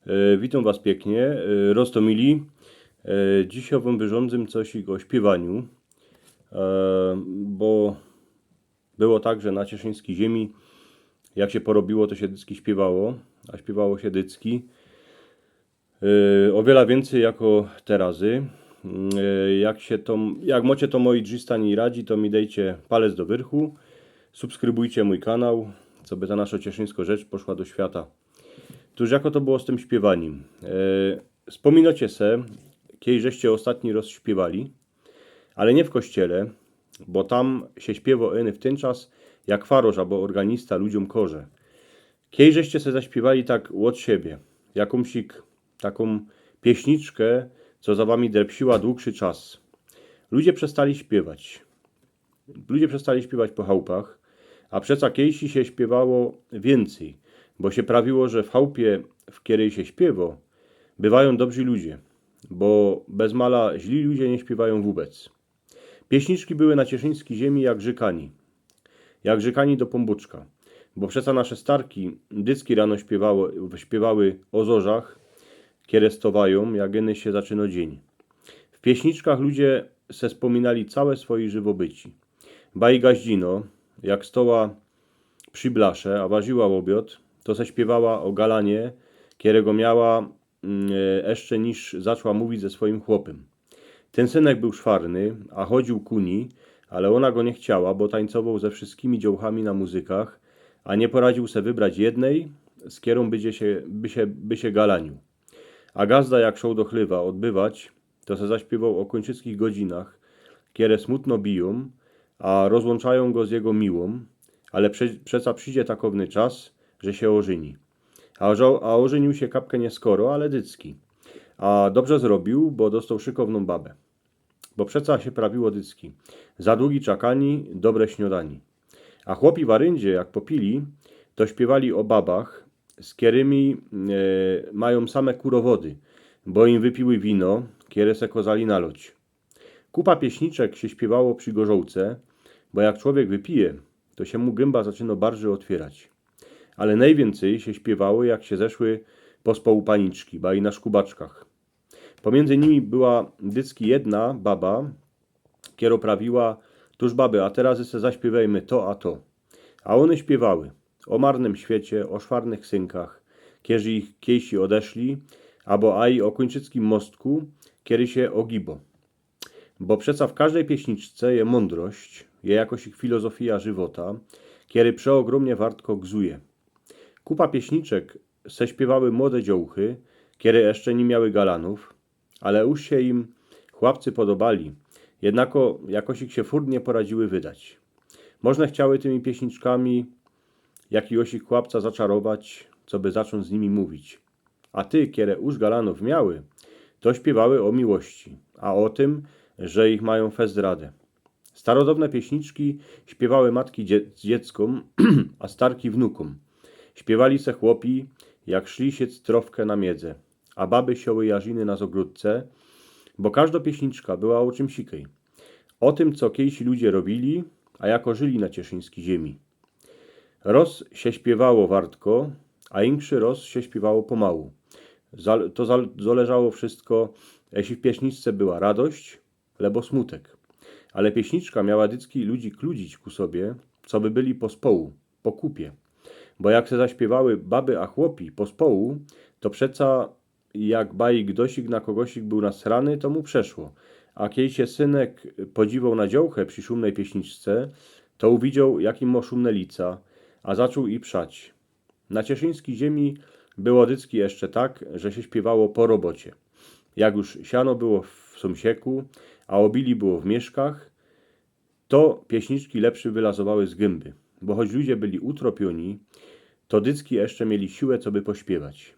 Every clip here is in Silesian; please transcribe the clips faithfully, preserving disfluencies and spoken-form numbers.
E, witōm was piyknie, e, roztōmili. E, dzisiej wōm wyrządzym coś o śpiywaniu, e, bo było tak, że na cieszyńskij ziymie, jak sie porobiło, to sie dycki śpiywało, a śpiywało sie dycki, e, o wiela wiyncyj jako te razy. Mm, e, jak sie to, jak mocie to moi drzistani radzi, to mi dejcie palec do wyrchu, subskrybujcie mōj kanał, coby ta naszo cieszyńsko rzecz poszła do świata. Tōż jako to było z tym śpiywanim? E, spōminocie se, kej żeście ôstatni roz śpiywali, ale niy w kościele, bo tam sie śpiywo ino w tyn czas, jak farŏrz abo ôrganista ludziōm korze. Kej żeście se zaśpiywali tak ôd siebie, jakōmsik takōm pieśniczkã, co za wami drepsiła długszy czas. Ludzie przestali śpiywać. Ludzie przestali śpiywać po chałpach, a przeca kejsi sie śpiywało wiyncyj, bo sie prawiło, że w chałpie, w kerej sie śpiywo, bywajōm dobrzi ludzie, bo bez mala źli ludzie niy śpiywajōm wōbec. Pieśniczki były na cieszyńskij ziymie jak rzykani. Jak rzykani do pōnbōczka. Bo przeca nasze starki dycki rano śpiywało, śpiywały ô zorzach, kere stŏwajōm, jak ino sie zaczyno dziyń. W pieśniczkach ludzie se spōminali cołke swoje żywobyci. Bajka Gaździno, jak stoła przi blasze, a warziła ôbiŏd, to se śpiywała ô galanie, kerego miała, mm, e, jeszcze niż zaczła mōwić ze swojim chopym. Tyn synek bōł szwarny, a chodziōł ku nij, ale ôna go niy chciała, bo tańcowoł ze wszyskimi dziołchami na muzykach, a niy poradziōł se wybrać jednej, z kerōm by sie, by sie, by sie galaniōł. A Gazda, jak szoł do chlywa ôdbywać, to se zaśpiywoł ô kōńczyckich godzinach, kere smutno bijōm, a rozłōnczajōm go z jego miłōm, ale prze-, przeca przidzie takowny czas, że sie ôżyni. A żo-, a ôżyniōł sie kapkã niy skoro, ale dycki. A dobrze zrobiōł, bo dostoł szykowną babã. Bo przeca sie prawiło dycki. Za długi czakani, dobre śniodani. A chłopi w Aryndzie, jak popili, to śpiywali ô babach, z kerymi, e, majōm same kurowody, bo im wypiły wino, kere se kozali naloć. Kupa pieśniczek sie śpiywało przi gorzołce, bo jak człowiek wypije, to sie mu gymba zaczyno bardzij ôtwiyrać. Ale nojwiyncyj sie śpiywało, jak sie zeszły pospołu paniczki, baj na szkubaczkach. Pomiyndzy nimi była dycki jedna baba, kero prawiła: „Tōż, baby, a teroz se zaśpiywejmy to a to”. A ône śpiywały ô marnym świecie, ô szwarnych synkach, kerzi kejsi ôdeszli, abo aj ô kōńczyckim mostku, kery sie ôgibo. Bo przeca w kożdej pieśniczce je mōndrość, je jakosik filozofija żywota, kery przeôgrōmnie wartko gzuje. Kupa pieśniczek se śpiywały młode dziołchy, kere jeszcze niy miały galanōw, ale już sie im chłopcy podobali, jednako jakosik sie furt niy poradziły wydać. Może chciały tymi pieśniczkami jakigoś chłopca zaczarować, coby zaczōńć z nimi mōwić. A te, kere już galanōw miały, to śpiywały ô miłości, a ô tym, że ich majōm fest radã. Starodowne pieśniczki śpiywały matki dzie-, dzieckōm, a starki wnukōm. Śpiywali se chłopi, jak szli siec trowkã na miedze, a baby sioły jarziny na zôgrōdce, bo kożdo pieśniczka była ô czymś sikej. Ô tym, co kejsi ludzie robiyli, a jako żyli na cieszyńskij ziymie. Roz sie śpiywało wartko, a inkszy roz sie śpiywało pomołu. Zal-, to zal-, zależało wszysko, jeśli w pieśniczce była radość, lebo smutek. Ale pieśniczka miała dycki ludzi kludzić ku sobie, coby byli pospołu, po kupie. Bo jak se zaśpiywały baby a chłopi pospołu, to przeca jak bajik dosik na kogosik bōł nasrany, to mu przeszło. A kej sie synek podziwoł na dziołchã przi szumnej pieśniczce, to uwidzioł, jak im mŏ szumne lica, a zaczōn i przać. Na cieszyńskij ziymie było dycki jeszcze tak, że sie śpiywało po robocie. Jak już siano było w sōmsieku, a ô bili było w miyszkach, to pieśniczki lepszy wylazowały z gymby, bo choć ludzie byli utropiōni, to dycki jeszcze mieli siłã, coby pośpiywać.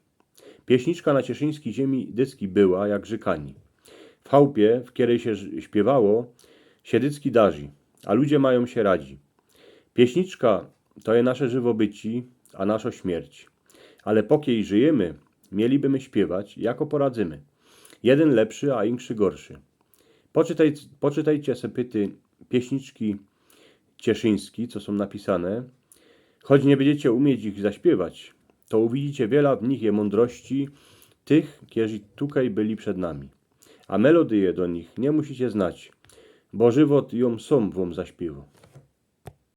Pieśniczka na cieszyńskij ziymie dycki była jak rzykani. W chałpie, w kerej sie ż-, śpiywało, sie dycki darzi, a ludzie majōm sie radzi. Pieśniczka to je nasze żywobyci, a naszo śmierć. Ale pokej żyjymy, mielibymy śpiywać, jako poradzymy. Jedyn lepszy, a inkszy gorszy. Poczytaj-, poczytajcie se pyty pieśniczki cieszyński, co sōm napisane. Choć niy bydziecie umieć ich zaśpiywać, to uwidzicie, wiela w nich je mōndrości tych, kerzy tukej byli przed nami. A melodyje do nich niy musicie znać, bo żywot jōm sōm wōm zaśpiywŏ.